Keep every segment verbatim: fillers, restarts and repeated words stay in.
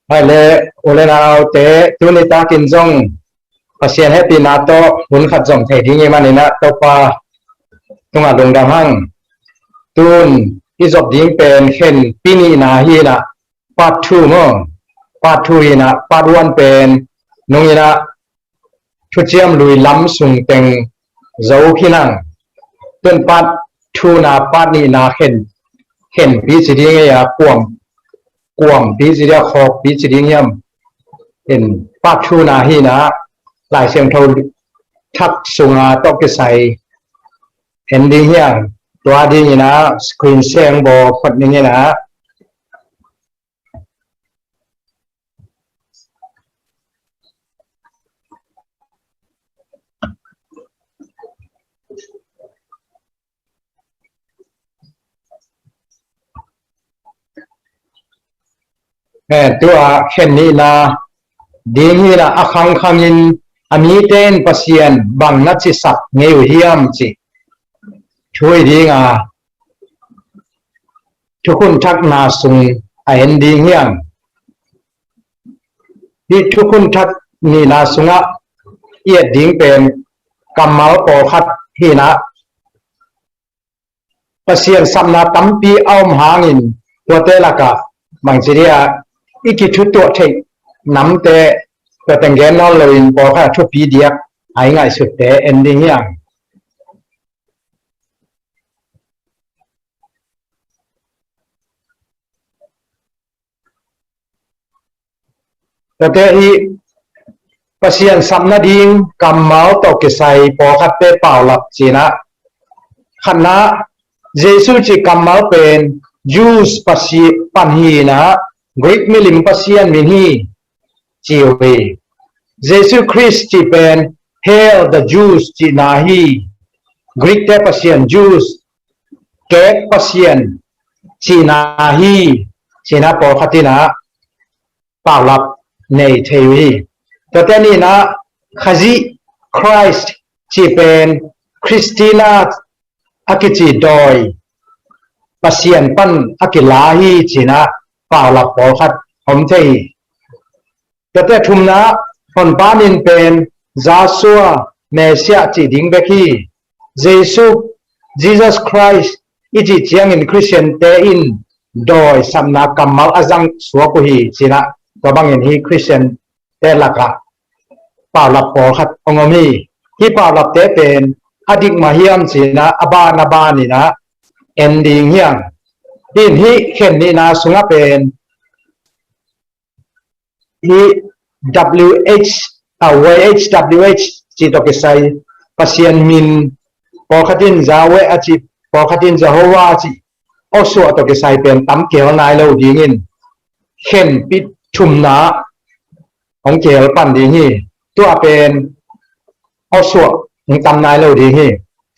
Hai le, u le naute, tuni takin zong Pasian hehpihna tawh hun khat zong thei ding i hih manin ah Topa tungah lungdam hang. Tun i zop ding pen khenpi nihna hi in ah, part two maw. Part two hi in ah, part one pen nung in ah, thuciam lui lam sung teng zo khin hang. Tun part two na, part nihna khen, khenpi ci ding ei a, kuam, kuampi ci ding a, khawkpi ci ding hiam? In part two na hi in ah, Lai Siangtho Thak sunga tawh kisai en ding hi hang. Tua ding in ah screen share bawl phot ning in ah. Eh, tua khen nihna ding hi in ah, a khangkhangin a mite in Pasian bang na cisak ngei uh hiam cih thu hi ding a, Thukhun Thakna sung a en ding hi hang. Hih Thukhun Thak nihna sungah i et ding pen kammal pawlkhat hi in ah, Pasian sapna tampi a om hangin, tuate lakah bangci dia i kithutuah theih namte, tua teng gen nawn loin pawlkhat a thupi diak a i ngaihsutte en ding hi hang. Tuate hih Pasian sap nading kammal tawh kisai pawlkhatte paulap ci in ah, khatna, Jesu cih kammal pen Jews Pasian pan hi in ah, Greek milim Pasian min hi ci uh hi. Jesu Khrist cih pen Hail the Jews cihna hi. Greek te Pasian, Jews, kek Pasian cihna hi ci in ah pawlkhat in ah paulap nei thei uh hi. Tuate ni in ah Khazih, Christ cih pen Christina a kici dawi Pasian pan a kila hi ci in ah paulap pawlkhat om thei hi. Tuate thumna, Honpa min pen Joshua, Messiah cih ding bek hi. Jesu, Jesus Christ i cih ciangin Christian te in dawi sapna kammal a zang suak uh hi ci in ah, tua bangin hih Christian te lakah paulap pawlkhat hong om hi. Hih paulapte pen a dik mah hiam ci in ah, a ban a ban in ah en ding hi hang. Hih, hih khen nihna sungah pen hih W H, a, Y H W H cih tawh kisai Pasian min, pawlkhat in Yahweh a cih, pawlkhat in Jehovah a cih, awsuah tawh kisai pen tam kihel nai lo dingin, khenpi thumna hong kihel pan ding hi. Tua pen awsuah hong tam nai lo ding hi.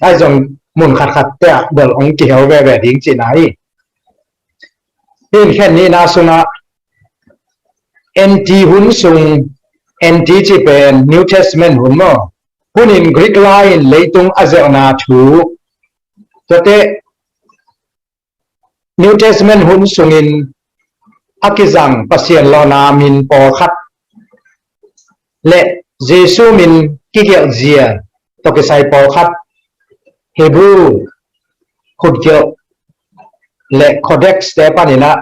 Ahi zong mun khatkhat te ah bel hong kihel veve ding cihna hi. Hih khen nihna sungah N T hun sung, N T cih pen New Testament hun maw, hun in Greek lai in leitung a zelhna thu, tuate New Testament hun sungin a kizang Pasian lawhna min pawlkhat le Jesu min kigelhzia tawh kisai pawlkhat, Hebrew khutgelh le Codex te panin ah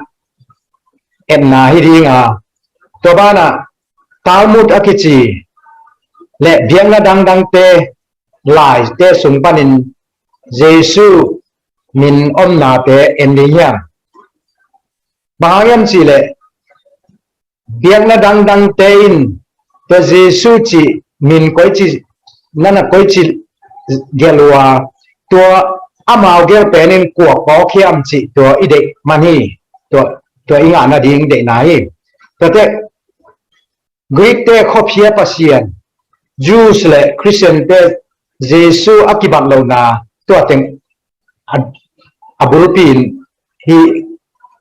etna hi ding a, tua banah Talmud a kici le biakna dangdangte laite sung panin Jesu min omnate en ding hiam? Bang hang hiam cihleh biakna dangdangte in tua Jesu cih min koici, nana koici gelh uh a, tua amau gelh pen in kua phawk hiam cih tua i deih man hi. Tua, tua i ngah nading deihna hi. Tuate Greek te khuaphia Pasian, Jews le Christian te Jesu a kibat lohna, tua teng a, a bulpi in hih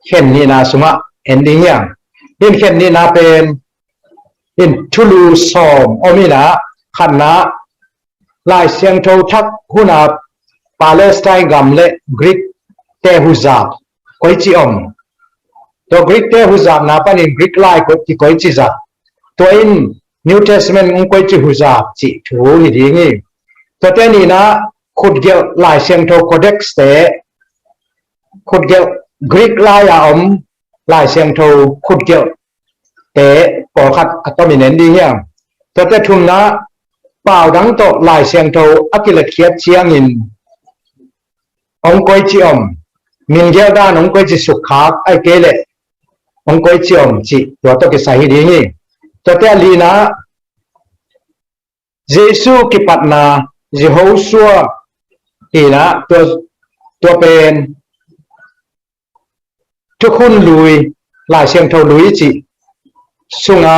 khen nihna sungah en ding hiam? Hih khen nihna pen in thulu sawm om in ah, khatna, Lai Siangtho Thak hun a Palestine gam le Greek te huzap koici om? Tua Greek te huzapna panin Greek lai ko-, kikoici zah. Tua in New Testament hong koici huzap cih thu hi ding hi. Tuate nihna khutgelh Lai Siangtho codex te, khutgelh Greek lai a om Lai Siangtho khutgelh te pawlkhat a tomin en ding hiam. Tuate thumna pau dang tawh Lai Siangtho a kiletkhiat ciangin hong koici om, min gelh dan hong koici sukkhak, ahih kei leh hong koici om cih tua tawh kisai hi ding hi. Tuate a lina Jesu kipatna, Jehoshua hina tua, tua pen Thukhun Lui, Lai Siangtho Lui cih sunga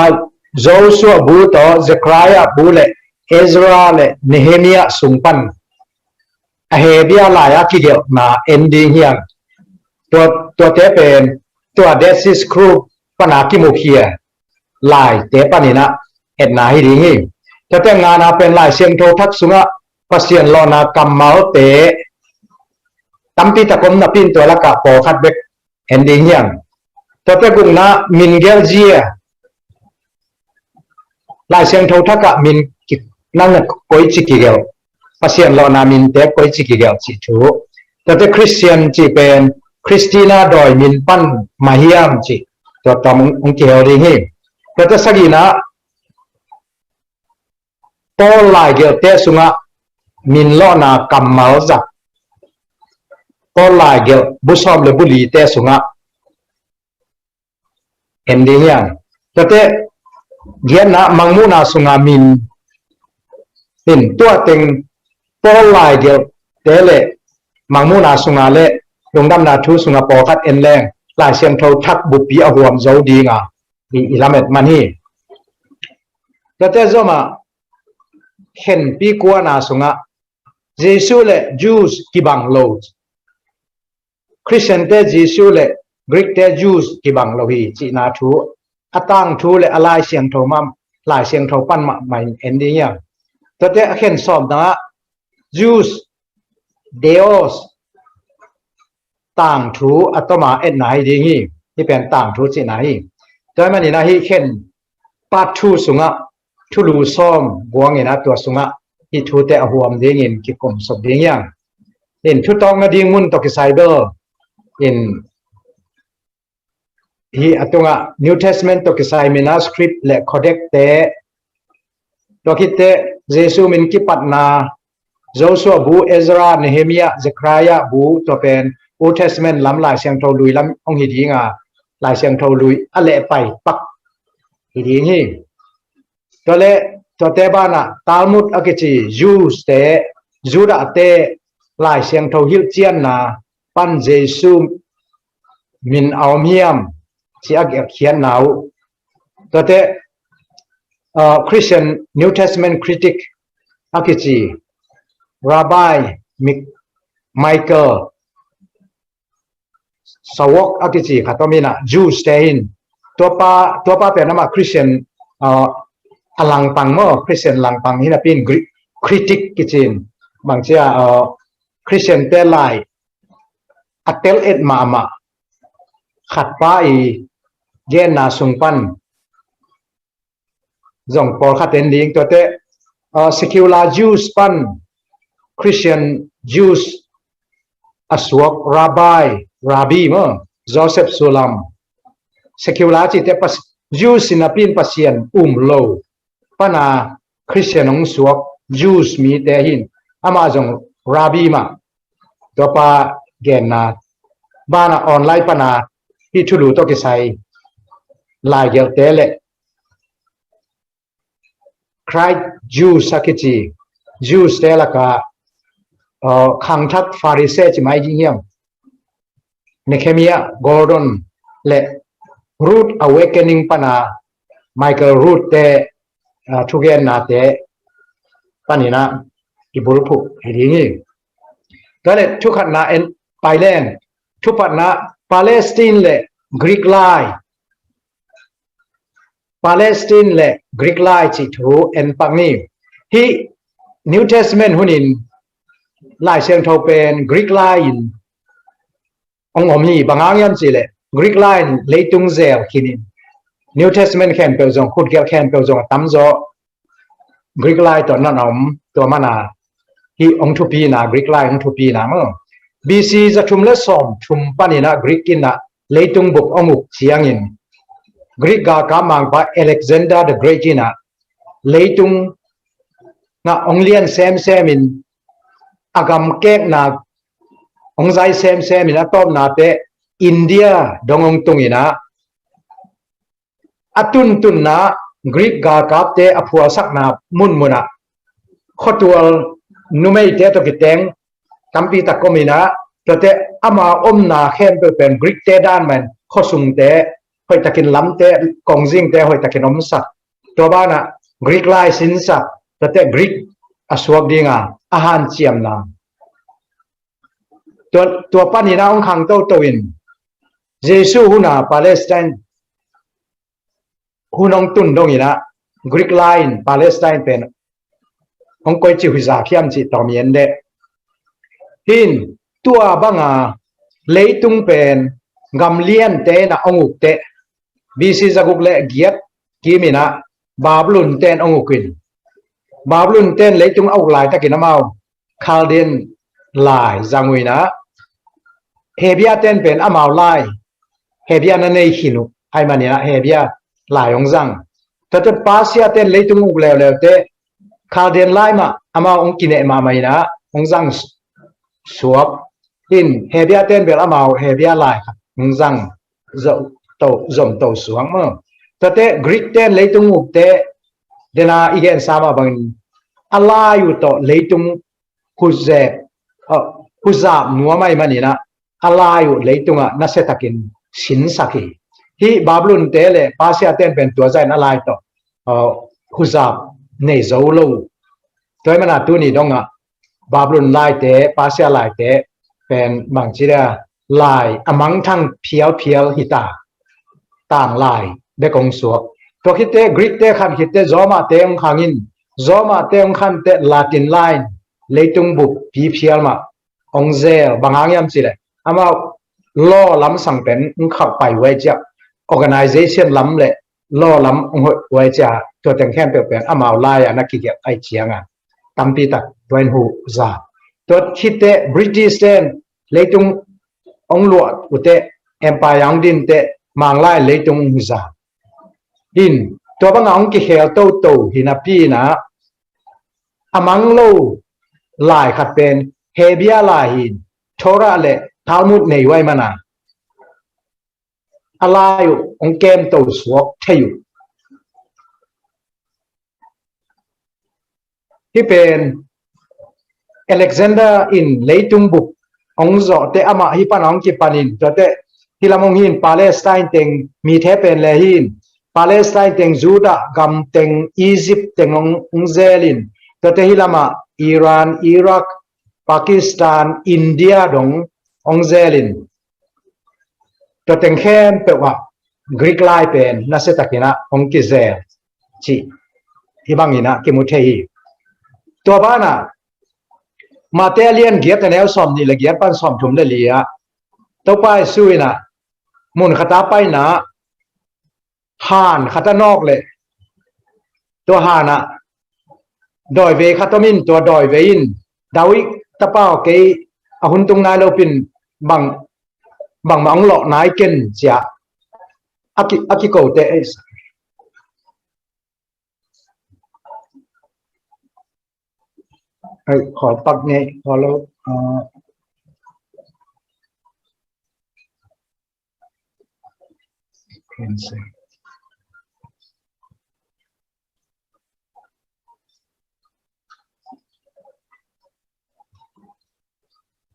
Joshua bu tawh Zechariah bu le Ezra le Nehemiah sung pan a Hebia lai a kigelhna en ding hiam. Tua, tuate pen tua Dead Sea Scrolls pana kimukhia laite panin a etna hi ding hi. Tuate ngana pen Lai Siangtho Thak sungah Pasian lawhna kammalte tampi tak om napi in tua lakah pawlkhat bek en ding hiam. Tuate gukna min gelh zia, Lai Siangtho Thak ah min ki-, nang na koici kigelh, Pasian lawhna minte koici kigelh cih thu. Tuate Christian cih pen Christina dawi min pan mah hiam cih tua tawh hong, hong kihel ding hi. Tuate sagihna Paul laigelhte sungah min lawhna kammal zah, Paul laigelh bu sawm le bu lite sungah en ding hiam. Tuate giatna Mangmuhna sunga min in tua teng Paul laigelhte le Mangmuhna sunga le Lungdamna Thu sunga pawlkhat en leng Lai Siangtho Thak buppi a huam zo dinga i, i lamet man hi. Tuate zomah khenpi kuana sungah Jesu le Jews kibang lo, Christian te Jesu le Greek te Jews kibang lo hi cihna thu a tangthu le a Lai Siangtho mah, Lai Siangtho pan mahmah in en ding hiam. Tuate a khen sawmna Jews, Deos, tangthu a toma etna hi ding hi. Hih pen tangthu cihna hi. Tua hi manin a hih khen part two sungah thulu sawm guangin a tua sungah hih thute a huam dingin kikum suk ding hiam. In thutawkna ding mun tawh kisai bel in hih a tungah New Testament tawh kisai mina script le codex te, tua khitteh Jesu min kipatna, Joshua bu, Ezra, Nehemiah, Zechariah bu, tua pen Old Testament lam Lai Siangtho Lui lam hong hi dinga, Lai Siangtho Lui a lehpai pak hi ding hi. Tua le, tuate banah Talmud a kici Jews te, Judah te Lai Siangtho hilhcianna pan Jesu min a om hiam ci a gelhkhiatna uh. Tuate, uh, Christian New Testament critic a kici Rabbi Mik-, Michael Sawok a kici khat om in a, Jews te hin. Tuapa, tuapa pen amah Christian, uh, a langpang maw, Christian langpang hi napi in Greek critic kici in. Bangci a, uh, Christian te lai a tel et mahmah khatpa i genna sung pan zong pawlkhat en ding. Tuate, uh, secular Jews pan Christian Jews a suak Rabbi, Rabbi maw, Joseph Sulam. Secular cihte pas-, Jews in napi in Pasian um lo pana Christian hong suak Jews mite hin amah zong Rabbi mah. Tuapa genna banah online pana hih thulu tawh kisai laigelhte le Christ Jews a kici Jews te laka, uh, khangthak Pharisee ci mai ding hiam. Nehemiah Gordon le Ruth Awakening pana Michael Rood te, uh, thugenna te panin a i bulphuh hi ding hi. Tua le thukhatna en pai leng, thupatna Palestine le Greek lai, Palestine le Greek lai cih thu en pak ni. Hih New Testament hunin Lai Siangtho pen Greek lai in hong om hi. Bang hang hiam cih leh Greek lai in leitung zel khin in, New Testament khempeuh zong, khutgelh khempeuh zong a tamzaw Greek lai tawh na om. Tua mana hih hong thupina, Greek lai hong thupina maw. B C za thum le sawm thum paninah Greek innah leitung bup hong uk ciangin Greek galkap mangpa Alexander the Great innah leitung ngah hong lian semsemin a gamkekna hong zai semsemin a tawpnate India dong hong tunginah a tuntunna Greek galkapte a phualsakna munmunah khuatual numeite tawh kiteng tampi tak om inah, tuate ama omna khempeuh pen Greekte dan man khuasungte hoihtakin lamte, kongzingte hoihtakin omsak. Tua banah Greek lai sinsak, tuate Greek a suak dinga a hanciamna. Tua, tua paninah hong khang toto in Jesu huna Palestine hun hong tun donginah Greek lai in Palestine pen hong koici huizak hiam cih tawm i en deh. Hin tua banga leitung pen gamliante inah hong ukteh B C zaguk le giat kiminah Babylon ten hong ukin, Babylon ten leitung a uk laitakin amau Chaldean lai zang uh inah, Hebia ten pen amau lai, Hebia na nei khin uh ahih maninah Hebia lai hong zang. Tuate Persia ten leitung uk leuleute Chaldean lai mah amau hong kineh mahmah inah hong zang suak. Hin Hebia ten bel amau Hebia lai khat hong zang zom to suak maw. Tuate Greek ten leitung ukte dena i gensa mah bangin a lai uh tawh leitung huzep, huzap nuam ahih maninah a lai uh leitungah nasiatakin sinsak hi. Hih Babylon te le Persia ten pen tua zahin a lai tawh huzap nei zo lo. Tua ahih mana tuni dongah Babylon laite, Persia laite pen bangci dia lai a mangthang phialphial hita, tanglai bek hong suak. Tua khitte Greek te khan khitte Roma te hong khangin, Roma te hong khante Latin lai in leitung bup piphial mah hong zel. Bang hang hiam cileh amau law lamsang pen hong khauh pai huai ciah, organization lam le law lam hong hoih huai ciah, tua teng khempeuh pen amau lai-a na kigelh ahih cianga tampi tak tua in huza. Tua khitte British ten leitung hong luah uhteh, empire hong dinteh, manglai leitung hong huza. In tua banga hong kikhel toto hi napi inah a mang lo lai khat pen Hebia lai hi in, Torah le Talmud nei huai mana a lai uh hong kemto suak thei uh. Hih pen Alexander in leitung bup hong zawhte amah hih pana hong kipanin, tuate hih lam hong hi in, Palestine teng mite pen le hi in, Palestine teng, Judah gam teng, Egypt teng hong, hong zel in, tuate hih lamah Iran, Iraq, Pakistan, India dong hong zel in, tua teng khempeuh ah Greek lai pen nasiatakinah hong kizel cih hih banginah kimu thei hi. Tua banah Mate a lian giat a neu sawm nih le giat pan sawm thum le li ah Topa Jesu inah mun khata paina han khata nawk leh tua hanah dawivei khat om in, tua dawivei in David tapa aw, kei a hun tung nai lo pin bang, bangmah hong lawh nai ken cia a ki, a kikote. Ai, khawl pak ngei, khawl lo.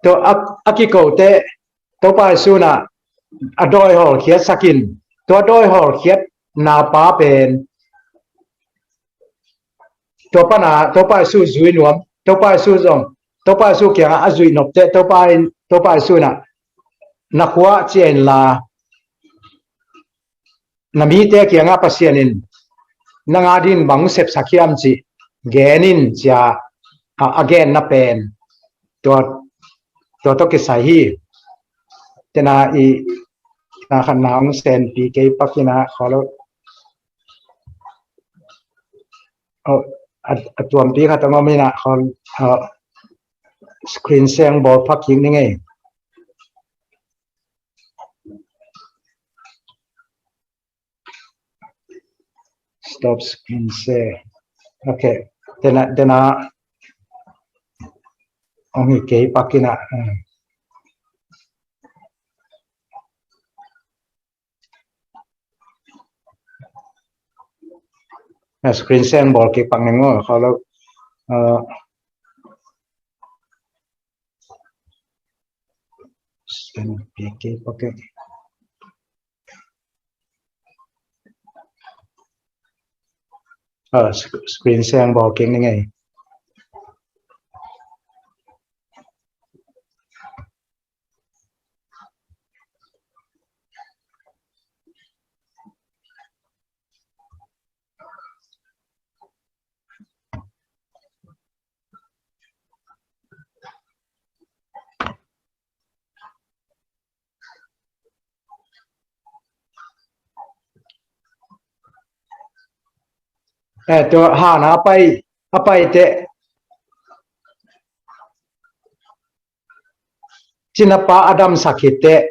Tua a, a kikote Topa Jesu inah a dawi hawlkhiat sakin, tua dawi hawlkhiat napa pen tua pana Topa Jesu zui nuam, Topa Jesu zong, Topa Jesu kiangah a zuih nopte Topa in, Topa Jesu inah na khua cia inla na mite kiangah Pasian in nang adin bang sepsak hiam cih gen in cia a, a genna pen tua, tua tawh kisai hi. Tena i na khat na hong senpi kei pak in ah, khawl lo. Oh, a, a tuampi khat hong om in ah, khawl, oh, screen share bawl pak kik ning ei. Stop screen share. Okay. Tena, tena. Ong hi kei pak in ah. Na screen share bawl kik pak ning maw. Khawl lo. Uh, N P K pocket. Ah, sc-, screen share bawl kik ning ei. Eh, tua hana a pai, a pai teh. Cinapa a damsak hi teh,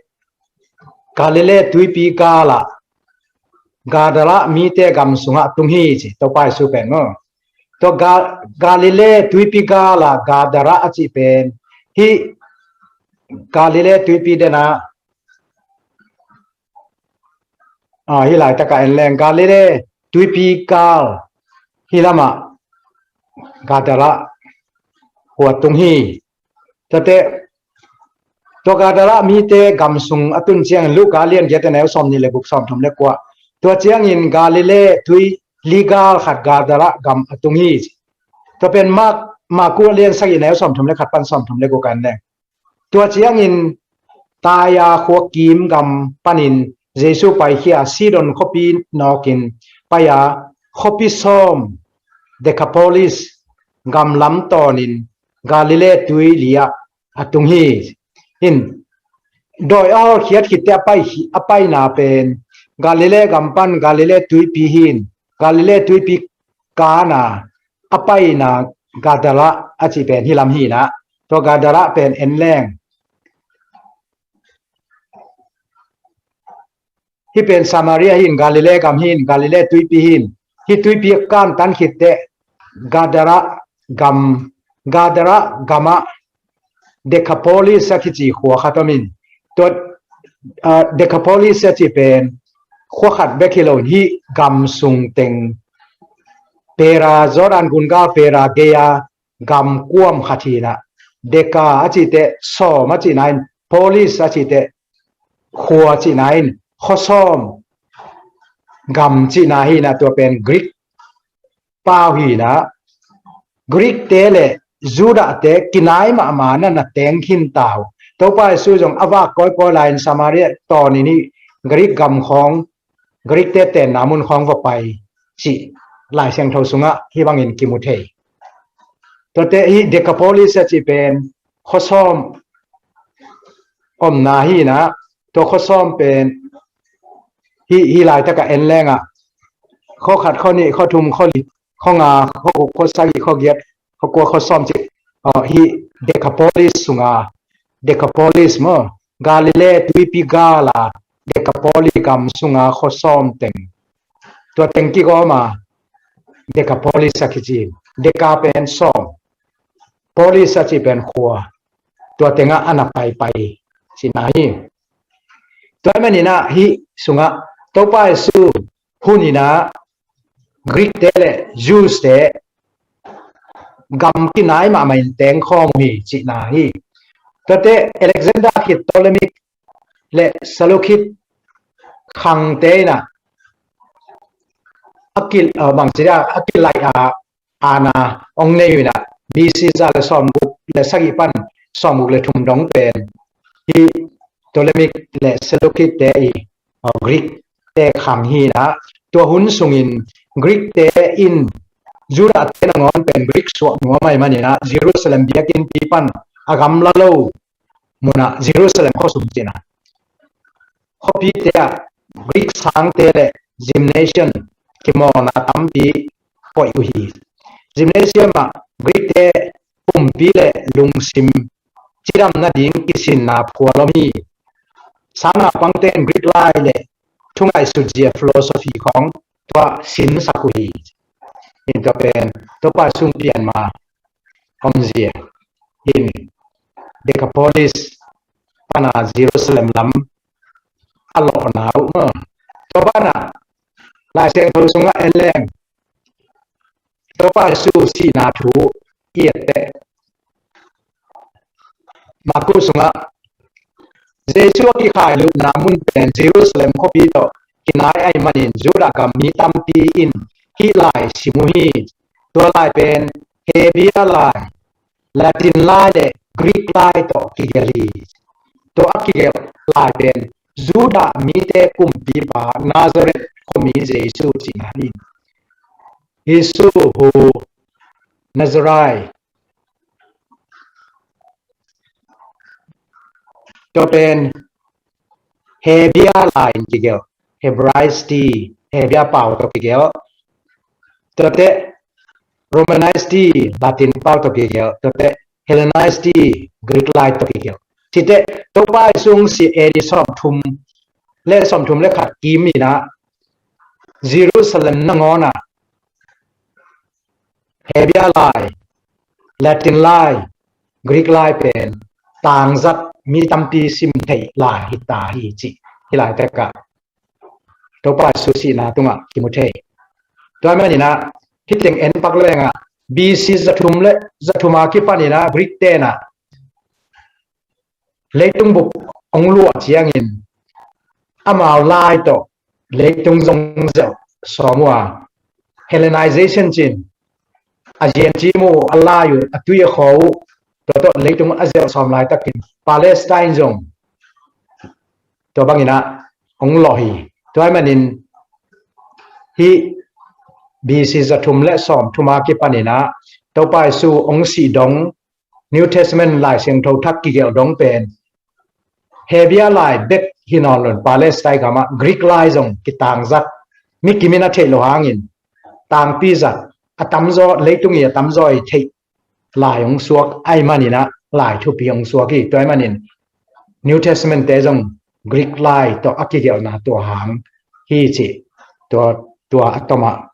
Galilee tuipi gal ah, Gadara mite gam sungah tung hi ci, Topa Jesu pen maw. Tua Ga-, Galilee tuipi gal ah Gadara a cih pen, hih Galilee tuipi den ah, ah, hih laitak ah en leng, Galilee tuipi gal, hih lam ah Gadara khua tung hi. Tua teh, tua Gadara mite gam sung a tun ciangin Luka a lian giat a neu sawmnih le guk, sawmthum le kua. Tua ciangin Galilee tuili gal khat Gadara gam ah tung hi. Tua pen Mark, Marku a lian sagih a neu sawmthum le khat pan sawmthum le guk ah en leng. Tua ciangin Taia khua kim gam panin Jesu paikhia Sidon khuapi nawkin pai a, khuapi sawm, Decapolis gam lam tawnin Galilee tuili ah a tung hi. Hin, dawi a hawlkhiat khit teh a pai hi, a paina pen Galilee gam pan Galilee tuipi hin, Galilee tuipi Kana a paina Gadara a cih pen hih lam hi in ah, tua Gadara pen en leng. Hih pen Samaria hin, Galilee gam hin, Galilee tuipi hin, hih tuipi a kantan khit teh Gadara gam, Gadara gam ah Decapolis a kici khua khat om in. Tua, ah, Decapolis a cih pen khua khat bek hi lo in, hih gam sung teng, Pera, Jordan gun gal Pera gei a gam kuam khat hi in ah. Deca a cih teh sawm a cihna in, polis a cih teh khua cihna in, khua sawm gam cihna hi in ah, tua pen Greek pau hi in ah, Greek te le Judah te kinai mahmah na na teng khin ta uh. Topa Jesu zong a vak kawikawi lai-in Samaria tawnin hih Greek gam khawng, Greek te tenna mun khawng va pai cih Lai Siangtho sungah hih bangin kimu thei. Tuate hih Decapolis a cih pen khua sawm omna hi in ah, tua khua sawm pen hih, hih laitak ah en leng ah, khua khat, khua nih, khua thum, khua li, khua nga, khua guk, khua sagih, khua giat, khua kua, khua sawm cih, ah, hih Decapolis sunga, Decapolis maw, Galilee tuipi gal a Decapolis gam sunga khua sawm teng, tua teng kigawm a Decapolis a kici. Deca pen sawm, polis a cih pen khua, tua tengah a na paipai cihna hi. Tua ahih manin ah hih sungah Topa Jesu hun in ah Greek te le Jews te gam kinai mahmah in teng khawm uh hi cihna hi. Tuate Alexander khit, Ptolemaic le Seleucid khangte in ah a ki, ah, bangci dia a kilaih a, aana hong nei uh in ah, B C za le sawmguk le sagih pan sawmguk le thum dong pen hih Ptolemaic le Seleucid te i, ah, Greek te khang hi in ah, tua hun sungin Greek te in Judah te nangawn pen Greek suah nuam ahih manin ah Jerusalem biakinnpi pan a gamla lo munah Jerusalem khuasung cihna. khuapite ah Greek sangte le gymnasium kimawlna tampi koih uh hi. Gymnasium ah Greek-te pumpi le lungsim cidam nading kisinna phual om hi. Sangnaupangte in Greek lai le thu ngaihsutzia philosophy khawng tua sinsak uh hi. In tua pen Topa Jesu pian ma omzia in Decapolis pana Jerusalem lam a lawhna uh maw. Tua pana Lai Siangtho sungah en leng Topa Jesu sihna thu i et teh Marku sungah Jesu a kikhailutna mun pen Jerusalem khuapi tawh kinai ahih manin Judah gam mi tampi in hih lai sim uh hi. Tua lai pen Hebia lai, Latin lai le Greek lai tawh kigelh hi. Tua a kigelh lai pen Judah mite kumpipa Nazareth khuami Jesu cihna hi. Jesu hu Nazareth. Tua pen Hebia lai in kigelh, Hebraistic, Hebia pau tawh kigelh. Tuate Romanistic, Latin pau tawh kigelh. Tuate Hellenistic, Greek lai tawh kigelh. Cite Topa Jesu sih A D sawmthum le sawmthum le khat kim inah Jerusalem nangawnah Hebia lai, Latin lai, Greek lai pen tangzat mi tampi sim theih lai hi ta hi cih hih lai tekah Topa Jesu sihna tungah kimu thei. Tua maninah hih teng en pak lengah B C zathum le zathum a kipaninah Greek tenah leitung bup hong luah ciangin amau lai tawh leitung zong zelh sawm uh a, Hellenization cin a zian cim uh, a lai uh, a tui a khaw uh, tua tawh leitung a zelh sawm laitakin Palestine zong tua banginah hong lawh hi. Tua ahih manin hih B C zathum le sawmthum a kipaninah Topa Jesu hong sih dong New Testament Lai Siangtho thak kigelh dong pen Hebia lai bek hi nawn loin Palestine gamah Greek lai zong kitangzat, mi kimin a theih loh hangin tangpi zat a tamzaw, leitung i a tamzaw i theih lai hong suak ahih maninah lai thupi hong suak hi. Tua ahih manin New Testament te zong Greek lai tawh a kigelhna tua hang hi cih tua, tua a tomah